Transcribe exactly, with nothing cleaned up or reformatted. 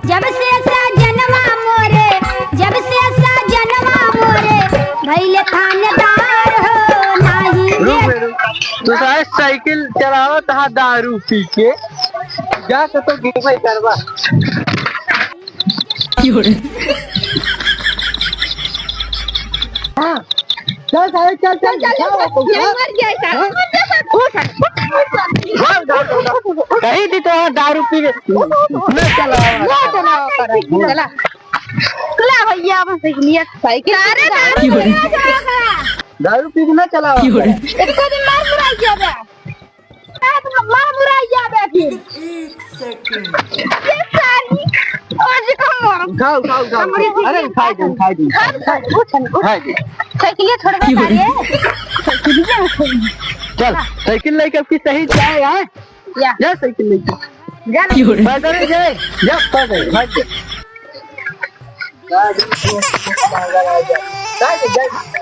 जब से सजनवा मोरे, जब से सजनवा मोरे, भइले थानेदार हो, नाही रुक बे, रुक। तू सारे साइकिल चलावत हा दारू पी के, जा के तो गिरबे करबा। हाँ। चल सारे, चल, चल, चल, चल, चल, चल, चल, चल। मर गया है सारा। हाँ? उठ, उठ, उठ, उठ। कही थी तो हाँ, दारू पी के। ना चलावा। ना चलावा करा। चला। ला भैया, बस एक मिनट। साइकिल अरे, चला। दारू पी के ना चलावा। दारू पी के ना चलावा। एको दिन मार मुराई जाबे। मार मुराई जाबे फिर। एक सेकंड। ये सारी, आज का मार। उठाओ, उठाओ, उठाओ। हमरे अरे, उठाई दे, उठाई दे। उठा, उठा, उठ, उठ। उठाई दे। साइकिलिया छोड़बे सारे। साइकिलिया छोड़। चल, साइकिल लेके अब की सही जाए, हाँ? या। जा साइकिल लेके। जा ना। पैदल ही जाए, जा पैदल, भाग जा। जा, जा, जा, जा, जा।